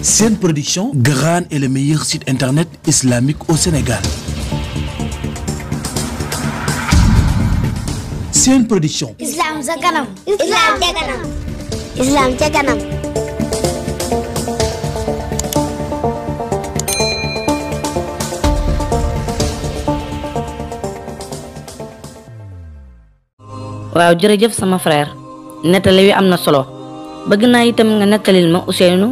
Sen Production, Gran est le meilleur site internet islamique au Sénégal. Sen Production. Islam sa kanam. Islam ca kanam. Islam ca kanam. waaw jërëjëf sama frère nettali wi am na solo bëgg naa itam nga nettalil ma Ousseynou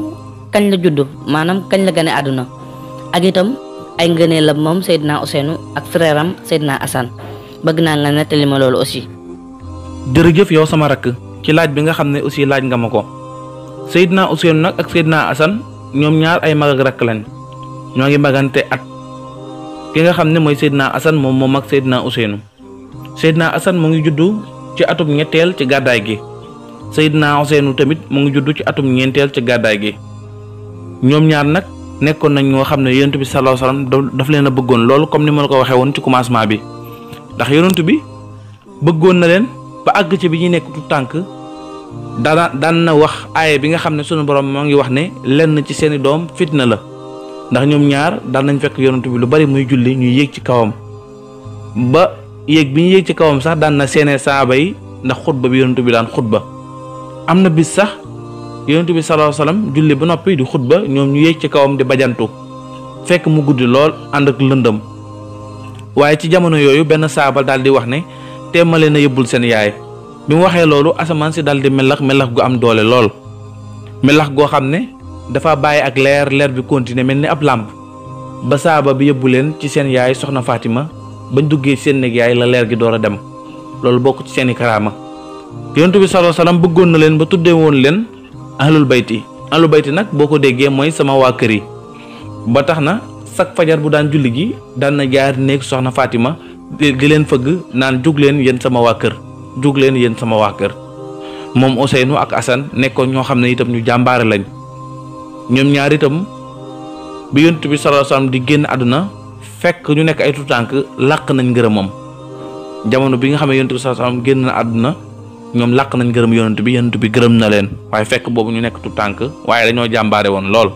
kañ la juddu maanaam kañ la gane àdduna ak itam ay ngëneelam moom Seydina Ousseynou ak frère am Seydina Assane bëgg naa nga nettali ma loolu aussi. jërëjëf yow sama rakk ci laaj bi nga xam ne aussi laaj nga ma ko Seydina Ousseynou nag ak Seydina Assane ñoom ñaar ay mag ak rakk lañ ñoo ngi magante at ki nga xam ne mooy Seydina Assane moom ak Seydina Ousseynou Seydina Assane mu ngi juddu ci atum ñetteel ci gàddaay gi Seydina Ousseynou tamit mu ngi juddu ci atum ñeenteel ci gàddaay gi ñoom ñaar nag nekkoon nañ ñoo xam ne yonent bi sallallahu alayhi wasallam daf leen a bëggoon loolu comme ni ma la ko waxee woon ci commencement bi ndax yonent bi bëggoon na leen ba àgg ci bi ñuy nekk tout tànk daan na wax aaye bi nga xam ne sunu borom moo ngi wax ne lenn ci seeni doom fitna la ndax ñoom ñaar daan nañ fekk yonent bi lu bari muy julli ñuy yéeg ci kawam ba yéeg bi ñu yéeg ci kawam sax daan na seenee saaba yi ndax xutba bi yonent bi daan xutba am na bis sax yonent bi sallallahu alayhi wasallam julli ba noppi di xutba ñoom ñu yéeg ci kawam di bajantu fekk mu guddi lool ànd ak lëndëm waaye ci jamono yooyu benn saaba daal di wax ne teemale na yëbbul seen yaay bi mu waxee loolu asamaan si daal di melax gu am doole lool melax goo xam ne dafa bàyyi ak leer bi continuer mel ni ab làmp ba saaba bi yëbbu leen ci seen yaay soxna Fatima bañ duggee seen néeg yaay la leer gi door a dem loolu bokk ci seeni karaama yonent bi sallallahu alayhi wasallam bëggoon na leen ba tuddee woon leen ahlul bayti nag boo ko déggee mooy sama waa kër yi ba tax na sak fajar bu daan julli gi daan na jaar néeg soxna Fatima di leen fëgg naan jug leen yéen sama waa kër jug leen yéen sama waa kër moom Ousseynou ak Assane nekkoon ñoo xam ne itam ñu jàmbaare lañ ñoom ñaar itam bi yonent bi sallallahu alayhi wasallam di génn àdduna fekk ñu nekk ay tutànk làq nañ ngërëmam jamono bi nga xam ne yonent bi sallallahu alayhi wasallam génn na àdduna ñoom làq nañ ngërëm yonent bi gërëm na leen waaye fekk boobu ñu nekk tutànk waaye dañoo jàmbaare woon lool.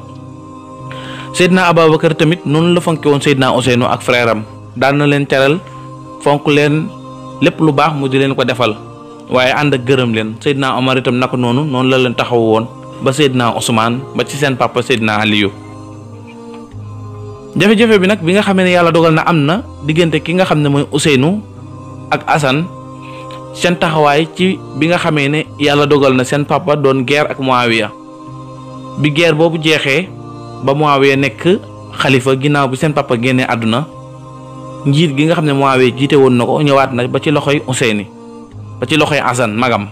Seydina Ababakar tamit noonu la fonke woon Seydina Ousseynou ak frère am daan na leen teral fonk leen lépp lu baax mu di leen ko defal waaye ànd ak gërëm leen Seydina Omar itam naka noonu la leen taxaw woon ba Seydina Ousmane ba ci seen papa Seydina Aliyu jafe-jafe bi nag bi nga xamee ne yàlla dogal na am na diggante ki nga xam ne mooy Ousseynou ak Assane seen taxawaay ci bi nga xamee ne yàlla dogal na seen papa doon guerre ak Muawiya bi guerre boobu jeexee ba Muawiya nekk xalifa ginnaaw bi seen papa génnee àdduna njiit gi nga xam ne Muawiya jiite woon na ko ñëwaat na ba ci loxoy Ousseynou ba ci loxoy Assane magam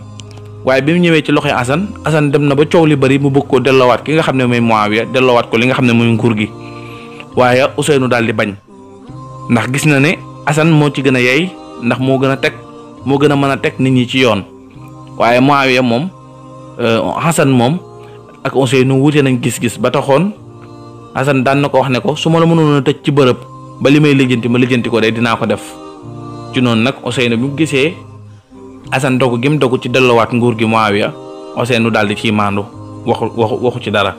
waaye bi mu ñëwee ci loxoy Assane dem na ba coow li bari mu bëgg ko delloowaat ki nga xam ne mooy Muawiya delloowaat ko li nga xam ne mooy nguur gi waaye Ousseynou daal di bañ ndax gis na ne Assane moo ci gën a yey ndax moo gën a mën a teg nit ñi ci yoon waaye Muawiya moom Assane moom ak Ousseynou wuute nañ gis-gis ba taxoon Assane daan na ko wax ne ko su ma la mënoon a tëj ci bërëb ba li may lijjanti ko day dinaa ko def ci noonu nag Ousseynou bi mu gisee Assane dogu gi mu dogu ci delloowaat nguur gi Muawiya Ousseynou daal di ciy maandu waxu ci dara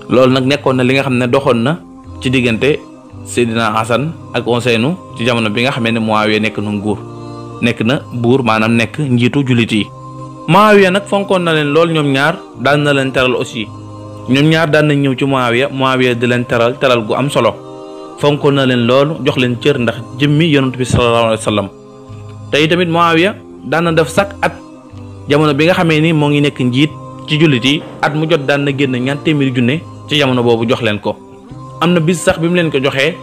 loolu nag nekkoon na li nga xam ne doxoon na ci diggante Seydina Assane ak Ousseynou ci jamono bi nga xamee ne Muawiya nekk na buur maanaam nekk njiitu jullit yi Muawiya nag fonkoon na leen lool ñoom ñaar daan na leen teral aussi ñoom ñaar daan nañ ñëw ci Muawiya di leen teral gu am solo fonkoon na leen loolu jox leen cër ndax jëmmi yonent bi sallallahu alayhi wasallam tey tamit Muawiya daan na def chaque at jamono bi nga xamee ni moo ngi nekk njiit ci jullit yi at mu jot daan na génn ñaar téeméeri junne ci jamono boobu jox leen ko am na bis sax bi mu leen ko joxee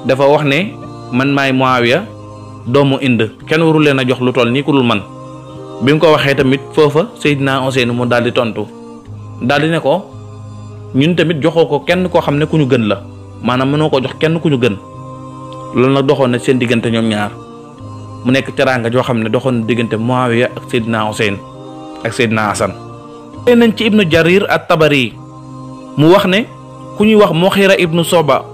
dafa wax ne man maay Muawiya doomu Inde kenn warul leen a jox lu toll nii ku dul man bi mu ko waxee tamit foofa Seydina Ousseynou mu daal di tontu daal di ne ko ñun tamit joxoo ko kenn koo xam ne ku ñu gën la maanaam mënoo ko jox kenn ku ñu gën loolu nag doxoon na seen diggante ñoom ñaar mu nekk teraanga joo xam ne doxoon na diggante Muawiya ak Seydina Ousseynou ak Seydina Assane. nañ ci Ibnu Jarir at-Tabari mu wax ne ku ñuy wax Mughira ibnu Soba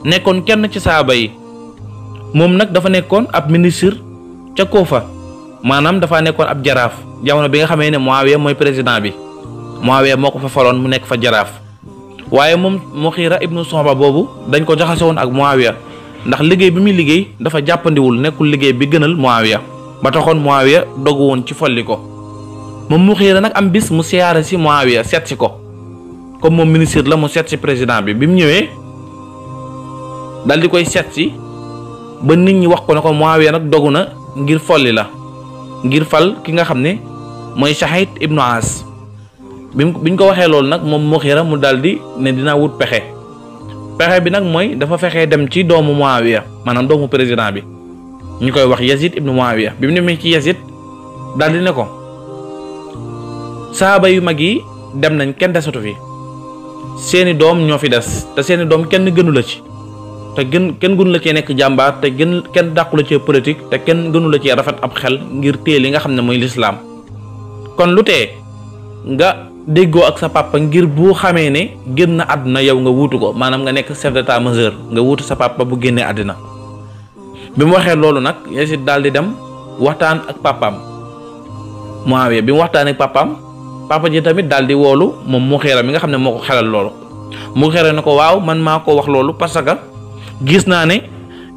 nekkoon kenn ci saaba yi moom nag dafa nekkoon ab ministre ca Kufa maanaam dafa nekkoon ab jaraaf jamono bi nga xamee ne Muawiya mooy président bi Muawiya moo ko fa faloon mu nekk fa jaraaf waaye moom Mughira ibnu Shu'ba boobu dañ ko jaxase woon ak Muawiya ndax liggéey bi muy liggéey dafa jàppandiwul, nekkul liggéey bi gënal Muawiya ba taxoon Muawiya dogu woon ci folli ko. moom Mughira nag am bis mu siyaare si Muawiya seet si ko, comme moom ministre la mu seet si président bi mu ñëwee dal di koy seet si ba nit ñi wax ko ne ko Muawiya nag dogu na ngir folli la, ngir fal ki nga xam ne mooy Shahid ibnu As. biñ ko waxee loolu nag moom Mughira mu daal di ne dina wut pexe bi nag mooy dafa fexee dem ci doomu Muawiya, maanaam doomu président bi ñu koy wax Yazid ibnu Muawiya. bi mu demee ci Yazid daal di ne ko saaba yu mag yi dem nañ, kenn desatu fi, seeni doom ñoo fi des te seeni doom kenn gënu la ci, te kenn gënu la cee nekk jàmbaar, te kenn dàqu la cee politique, te kenn gënu la cee rafet ab xel ngir téye li nga xam ne mooy lislaam. kon lu tee nga déggoo ak sa papa ngir bu xamee ne génn àdduna yow nga wuutu ko, maanaam nga nekk chef d'état-major nga wuutu sa papa bu génnee àddina. bi mu waxee loolu nag Yazid daal di dem waxtaan ak papaam Muawiya. bi mu waxtaan ak papaam, papa ji tamit daal di woolu moom Mughira mi nga xam ne moo ko xelal loolu. Mughira ne ko waaw, man maa ko wax loolu parce que gis naa ne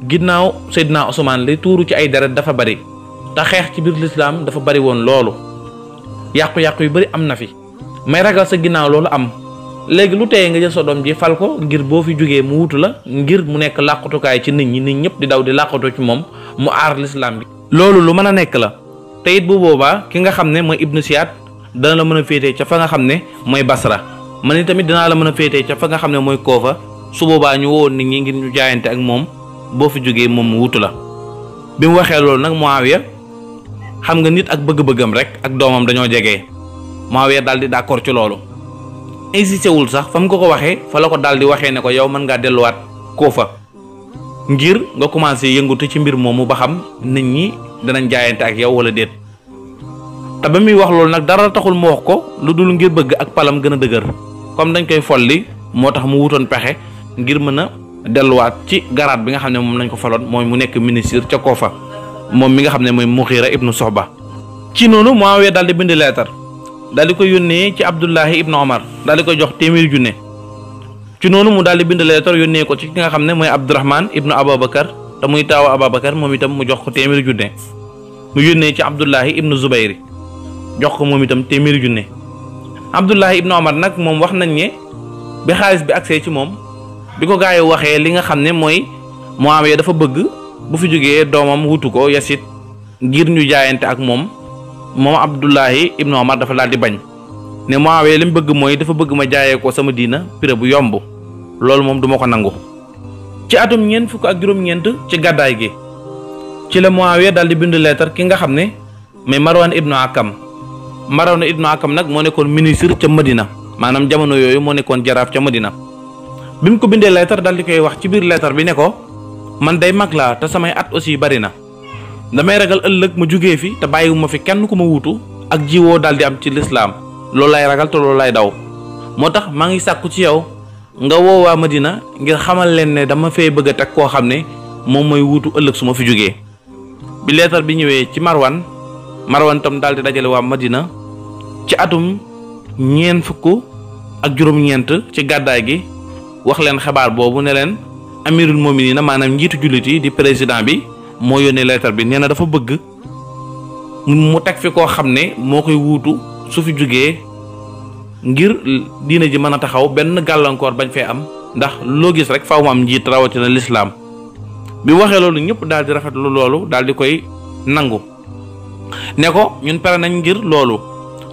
ginnaaw Seydina Ousmane li tuuru ci ay deret dafa bari, te xeex ci biir lislaam dafa bari woon loolu, yàqu-yàqu yu bari am na fi, may ragal sa ginnaaw loolu am. léegi lu teye nga jël sa doom ji fal ko ngir boo fi jógee mu wutu la, ngir mu nekk làqutukaay ci nit ñi, nit ñëpp di daw di làqatu ci moom, mu aar lislaam bi. loolu lu mën a nekk la, te it bu boobaa ki nga xam ne mooy Ibnu Siyaad dana la mën a féetee ca fa nga xam ne mooy Basra, man tamit dinaa la mën a féetee ca fa nga xam ne mooy Koofa. su boobaa ñu woo nit ñi ngir ñu jaayante ak moom, boo fi jógee moom mu wutu la. bi mu waxee loolu nag Muawiya, xam nga nit ak bëgg-bëggam rek ak doomam dañoo jege, Muawiya daal di d'accord ci loolu. insisté wul sax fa mu ko waxee fa la ko daal di waxee ne ko yow mën ngaa delluwaat Koofa ngir nga commencé yëngatu ci mbir moomu ba xam nit ñi danañ jaayante ak yow wala déet. te ba muy wax loolu nag dara taxul mu wax ko lu dul ngir bëgg ak palam gën a dëgër, comme dañ koy folli moo tax mu wutoon pexe ngir mën a delluwaat ci garaat bi nga xam ne moom lañ ko faloon, mooy mu nekk ministre ca Koofa, moom mi nga xam ne mooy Mughira ibnu Shu'ba. ci noonu Muawiya daal di bind leetar daal di ko yónnee ci Abdullahi ibnu Omar, daal di koy jox téeméeri junne. ci noonu mu daal di bind leetar yónnee ko ci ki nga xam ne mooy Abdurahman ibnu Abubakar, te muy taawu Abubakar, moom itam mu jox ko téeméeri junne. mu yónnee ci Abdullahi ibnu Zubayri, jox ko moom itam téeméeri junne. Abdullahi ibnu Omar nag moom wax nañ ne bi xaalis bi agsee ci moom, bi ko gaa yi waxee li nga xam ne mooy Muawiya dafa bëgg bu fi jógee doomam wutu ko Yazid ngir ñu jaayante ak moom Abdullahi ibnu Omar dafa daal di bañ ne Muawiya li mu bëgg mooy dafa bëgg ma jaayee ko sama diina prix bu yomb, loolu moom duma ko nangu. ci atum ñeent fukk ak juróom-ñeent ci gàddaay gi ci la Muawiya daal di bind leetar ki nga xam ne mais Marwan ibnu Hakam. Marwan ibnu Hakam nag moo nekkoon ministre ca Madina, maanaam jamono yooyu moo nekkoon jaraaf ca Madina. bi mu ko bindee leetar daal di koy wax ci biir leetar bi ne ko man day mag laa te samay at aussi bari na, damay ragal ëllëg ma jugee fi te bàyyiwuma fi kenn ku ma wuutu ak jiwoo daal di am ci lislaam, loolu lay ragal te loolu lay daw. moo tax maa ngi sàkku ci yow nga woo waa Madina ngir xamal leen ne dama fee bëgg a teg koo xam ne moom mooy wuutu ëllëg su ma fi jógee. bi leetar bi ñëwee ci Marwan tam daal di dajale waa Madina ci atum ñeent fukk ak juróom-ñeent ci gàddaay gi, wax leen xabaar boobu ne leen amirul mu'minin maanaam njiitu jullit yi di président bi moo yónnee leetar bi, nee na dafa bëgg mu teg fi koo xam ne moo koy wuutu su fi jógee ngir diina ji mën a taxaw, benn gàllankoor bañ fee am, ndax loo gis rek faaw mu am njiit, rawatina lislaam. bi waxee loolu ñëpp daal di rafetlu loolu, daal di koy nangu ne ko ñun pare nañ ngir loolu,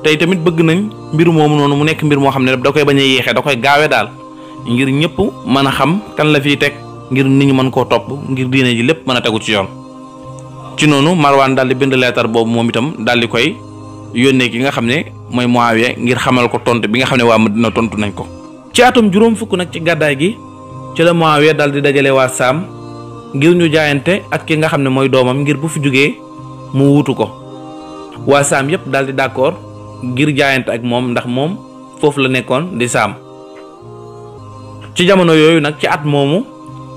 tey tamit bëgg nañ mbir moomu noonu mu nekk mbir moo xam ne da koy bañ a yéexee, da koy gaawe daal, ngir ñëpp mën a xam kan la fiy teg, ngir nit ñi mën koo topp, ngir diine ji lépp mën a tegu ci yoon. ci noonu Marwan daal di bind leetar boobu moom itam daal di koy yónnee ki nga xam ne mooy Muawiya ngir xamal ko tontu bi nga xam ne waa Madina tontu nañ ko. ci atum juróom fukk nag ci gàddaay gi ci la Muawiya daal di dajale waa Saam ngir ñu jaayante ak ki nga xam ne mooy doomam ngir bu fi jógee mu wuutu ko. waa Saam yëpp daal di d'accord ngir jaayante ak moom, ndax moom foofu la nekkoon di Saam. ci jamono yooyu nag ci at moomu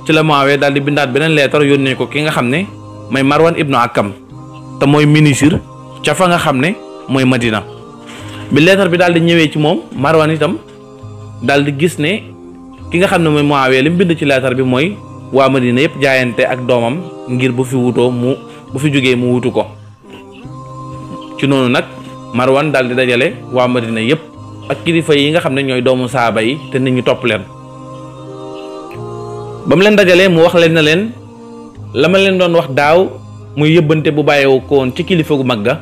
ci la Muawiya daal di bindaat beneen leetar yónnee ko ki nga xam ne mooy Marwan ibnu Hakam, te mooy ministre ca fa nga xam ne mooy Madina. bi leetar bi daal di ñëwee ci moom, Marwan itam daal di gis ne ki nga xam ne mooy Muawiya li mu bind ci leetar bi mooy waa Madina yëpp jaayante ak doomam ngir bu fi jógee mu wutu ko. ci noonu nag Marwan daal di dajale waa Madina yëpp ak kilifa yi nga xam ne ñooy doomu saaba yi te nit ñu topp leen. ba mu leen dajalee mu wax leen na leen la ma leen doon wax daaw muy yëbbante bu bàyyeewu ko woon ci kilifa gu mag ga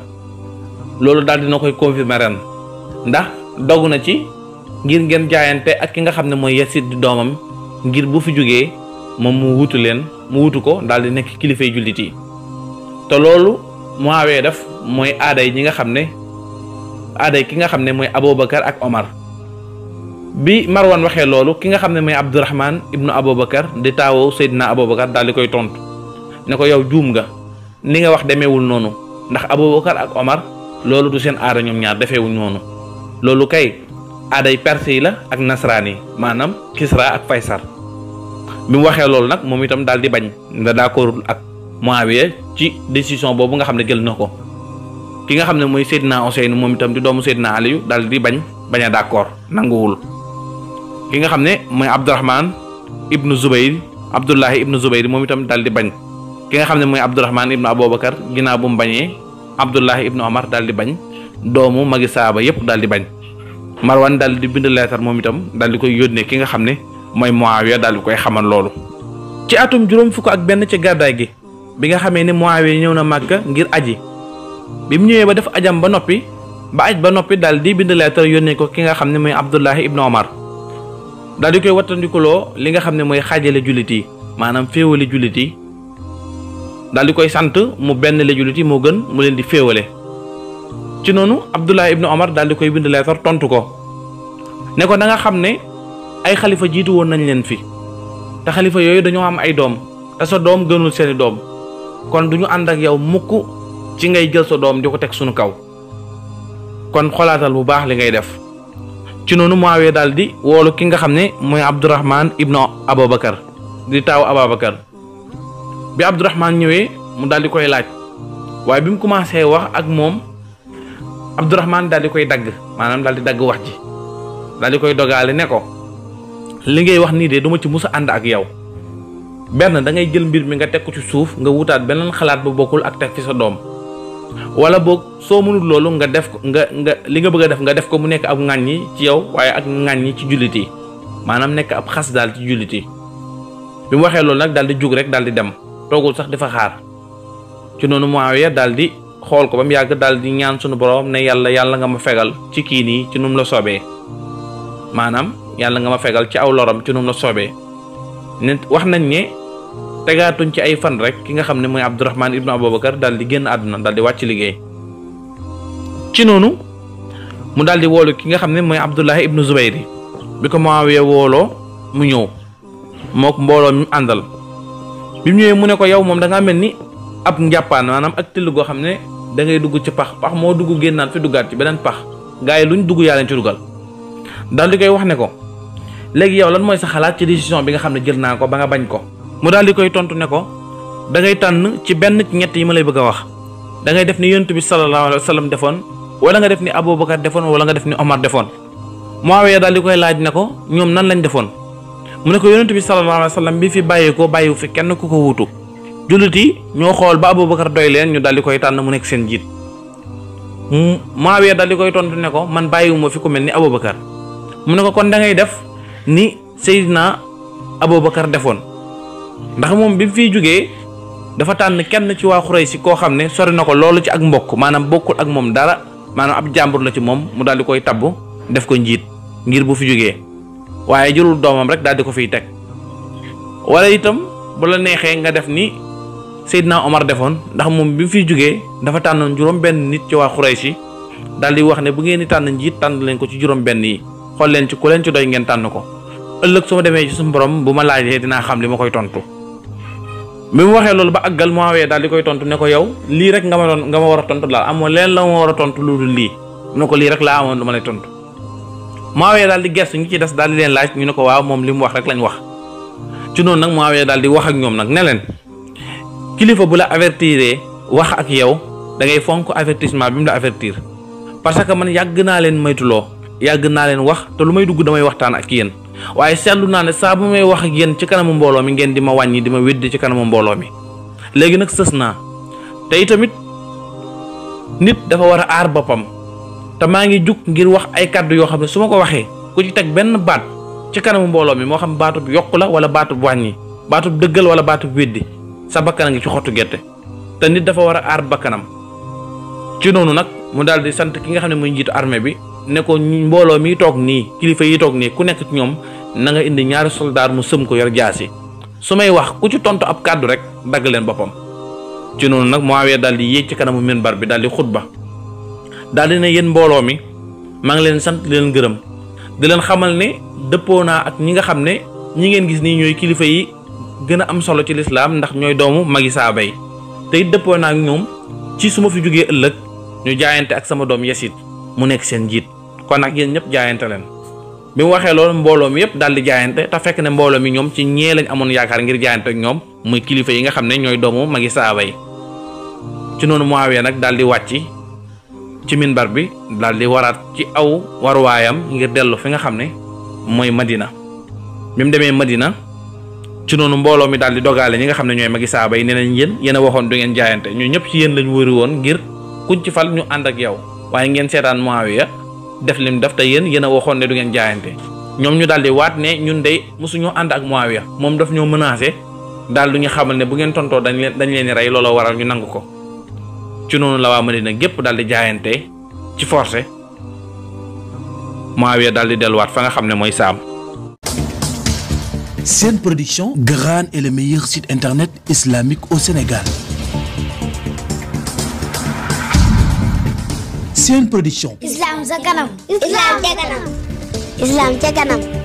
loolu daal dina koy confirmer ren ndax dogu na ci ngir ngeen jaayante ak ki nga xam ne mooy Yasid di doomam ngir bu fi jógee moom mu wutu ko daal di nekk kilifay jullit yi. te loolu Muawiya def mooy aaday ki nga xam ne mooy Abubakar ak Omar. bi Marwan waxee loolu ki nga xam ne mooy Abdurahman ibnu Abubakar di taawu Seydina Abubakar daal di koy tontu ne ko yow juum nga ni nga wax demeewul noonu ndax Abubakar ak Omar loolu du seen aada ñoom ñaar defeewuñ noonu loolu kay aaday perse yi la ak nasraan yi maanaam Kisra ak Faysar. bi mu waxee loolu nag moom itam daal di bañ nga d'accord ak Muawiya ci décision boobu nga xam ne jël na ko. ki nga xam ne mooy Seydina Ousseynou moom itam di doomu Seydina Aliyu daal di bañ a d'accord nanguwul. ki nga xam ne mooy Abdurahman ibnu Zubayr Abdullahi ibnu Zubayr moom itam daal di bañ. ki nga xam ne mooy Abdurahman ibnu Abubakar ginnaaw bu mu bañee Abdullahi ibnu Omar daal di bañ doomu magi saaba yépp daal di bañ. Marwan daal di bind leetar moom itam daal di koy yónnee ki nga xam ne mooy Muawiya daal di koy xamal loolu. ci atum juróom fukk ak benn ci gàddaay gi bi nga xamee ne Muawiya ñëw na Màkka ngir aji bi mu ñëwee ba def ajam ba noppi daal di bind leetar yónnee ko ki nga xam ne mooy Abdullahi ibnu Omar daal di koy wattandikuloo li nga xam ne mooy xaajale jullit yi maanaam féewale jullit yi daal di koy sant mu benn le jullit yi moo gën mu leen di féewale. ci noonu Abdullahi ibnu Omar daal di koy bind leetar tontu ko ne ko da nga xam ne ay xalifa jiitu woon nañ leen fi te xalifa yooyu dañoo am ay doom te sa doom gënul seeni doom kon du ñu ànd ak yow mukk ci ngay jël sa doom di ko teg sunu kaw kon xolaatal bu baax li ngay def. ci noonu Muawiya daal di woolu ki nga xam ne mooy Abdurahman ibnu Abubakar di taaw Abubakar bi Abdurahman ñëwee mu daal di koy laaj waaye bi mu commencé wax ak moom Abdurahman daal di koy dagg maanaam daal di dagg wax ji daal di koy dogaale ne ko li ngay wax nii de duma ci musa ànd ak yow benn da ngay jël mbir mi nga teg ko ci suuf nga wutaat beneen xalaat bu bokkul ak teg fi sa doom wala boog soo mënul loolu nga def ko nga li nga bëgg a def nga def ko mu nekk ab ŋàññi ci yow waaye ak ŋàññi ci jullit yi maanaam nekk ab xas daal ci jullit yi. bi mu waxee loolu nag daal di jug rek daal di dem toogul sax di fa xaar ci noonu Muawiya daal di xool ko ba mu yàgg daal di ñaan sunu borom ne yàlla nga ma fegal ci kii nii ci num la soobee maanaam yàlla nga ma fegal ci aw loram ci num la soobee ne wax nañ ne tegaatuñ ci ay fan rek ki nga xam ne mooy Abdurahman ibnu Abubakar daal di génn àdduna daal di wàcc liggéey. ci noonu mu daal di woolu ki nga xam ne mooy Abdullahi ibnu Zubayr bi ko Muawiya wooloo mu ñëw mook mbooloo mi àndal bi mu ñëwee mu ne ko yow moom da ngaa mel ni ab njàppaan maanaam ak till goo xam ne da ngay dugg ci pax moo dugg génnaat fi duggaat ci beneen pax gaa yi luñ dugg yaa leen ci dugal daal di koy wax ne ko léegi yow lan mooy sa xalaat ci décision bi nga xam ne jël naa ko ba nga bañ ko. mu daal di koy tontu ne ko da ngay tànn ci benn ci ñett yi ma lay bëgg a wax da ngay def ni yonent bi sallallahu alayhi wa sallam defoon wala nga def ni Abubakar defoon wala nga def ni Omar defoon. Muawiya daal di koy laaj ne ko ñoom nan lañ defoon mu ne ko yonent bi sallallahu alayhi wa sallam bi fi bàyyeekoo bàyyiwu fi kenn ku ko wuutu jullit yi ñoo xool ba Abubakar doy leen ñu daal di koy tànn mu nekk seen jiit. Muawiya daal di koy tontu ne ko man bàyyiwuma fi ku mel ni Abubakar mu ne ko kon da ngay def ni Seydina Abubakar defoon ndax moom bi mu fiy jógee dafa tànn kenn ci waa Xuraysi koo xam ne sori na ko loolu ci ak mbokk maanaam bokkul ak moom dara maanaam ab jàmbur la ci moom mu daal di koy tabb def ko njiit ngir bu fi jógee waaye jëlul doomam rek daal di ko fiy teg. wala itam bu la neexee nga def ni Seydina Omar defoon ndax moom bi mu fiy jógee dafa tànnoon juróom-benn nit ci waa Xuraysi daal di wax ne bu ngeen di tànn njiit tànn leen ko ci juróom-benn yi xool leen ci ku leen ci doy ngeen tànn ko ëllëg su ma demee ci suñu borom bu ma laajee dinaa xam li ma koy tontu. bi mu waxee loolu ba àggal Muawiya daal di koy tontu ne ko yow lii rek nga ma war a tontu daal amoo leen la ma war a tontu lu dul lii mu ne ko lii rek laa amoon lu ma lay tontu. Muawiya daal di gestu ñi ci des daal di leen laaj ñu ne ko waaw moom li mu wax rek lañ wax ci noonu nag Muawiya daal di wax ak ñoom nag ne leen kilifa bu la avertiré wax ak yow da ngay fonk avertissement bi mu la avertir parce que man yàgg naa leen moytuloo yàgg naa leen wax te lu may dugg damay waxtaan ak yéen waaye seetlu naa ne saa bu may wax ak yéen ci kanamu mbooloo mi ngeen di ma wàññi di ma weddi ci kanamu mbooloo mi léegi nag sës naa te itamit nit dafa war a aar boppam te maa ngi jug ngir wax ay kàddu yoo xam ne su ma ko waxee ku ci teg benn baat ci kanamu mbooloo mi moo xam baatub yokku la wala baatub wàññi baatub dëggal wala baatub weddi sa bakkan a ngi ci xottu gerte te nit dafa war a aar bakkanam ci noonu nag mu daal di sant ki nga xam ne muy njiitu armée bi ne ko mbooloo mi toog nii kilifa yi toog nii ku nekk ci ñoom na nga indi ñaari soldaar mu sëm ko yor jaasi su may wax ku ci tontu ab kàddu rek dagg leen boppam. ci noonu nag Muawiya daal di yéeg ci kanamu minbar bi daal di xutba daal di ne yéen mbooloo mi maa ngi leen sant di leen gërëm di leen xamal ne dëppoo naa ak ñi nga xam ne ñi ngeen gis nii ñooy kilifa yi gën a am solo ci lislaam ndax ñooy doomu magi saaba yi te it dëppoo naa ak ñoom ci su ma fi jógee ëllëg ñu jaayante ak sama doom Yasid mu nekk seen njiit kon nag yéen ñëpp jaayante leen. bi mu waxee loolu mbooloo mi yëpp daal di jaayante te fekk ne mbooloo mi ñoom ci ñee lañ amoon yaakaar ngir jaayante ak ñoom muy kilifa yi nga xam ne ñooy doomu magi saaba yi. ci noonu Muawiya nag daal di wàcc ci minbar bi daal di waraat ci aw waruwaayam ngir dellu fi nga xam ne mooy Madina. bi mu demee Madina ci noonu mbooloo mi daal di dogaale ñi nga xam ne ñooy magi saaba yi ne nañ yéen a waxoon du ngeen jaayante ñu ñëpp ci yéen lañ wëri woon ngir kuñ ci fal ñu ànd ak yow waaye ngeen seetaan Muawiya def lim def te yéen a waxoon ne du ngeen jaayante ñoom ñu daal di waat ne ñun de mosuñoo ànd ak Muawiya moom daf ñoo menacé daal du ñu xamal ne bu ngeen tontoo dañ leen rey looloo waral ñu nangu ko. ci noonu la waa Madina gépp daal di jaayante ci forcé Muawiya daal di delluwaat fa nga xam ne mooy Saam. Sen Production, Gran est le meilleur site internet islamique au Sénégal. Sen Production. Islam sa kanam. Islam ca kanam. Islam ca kanam.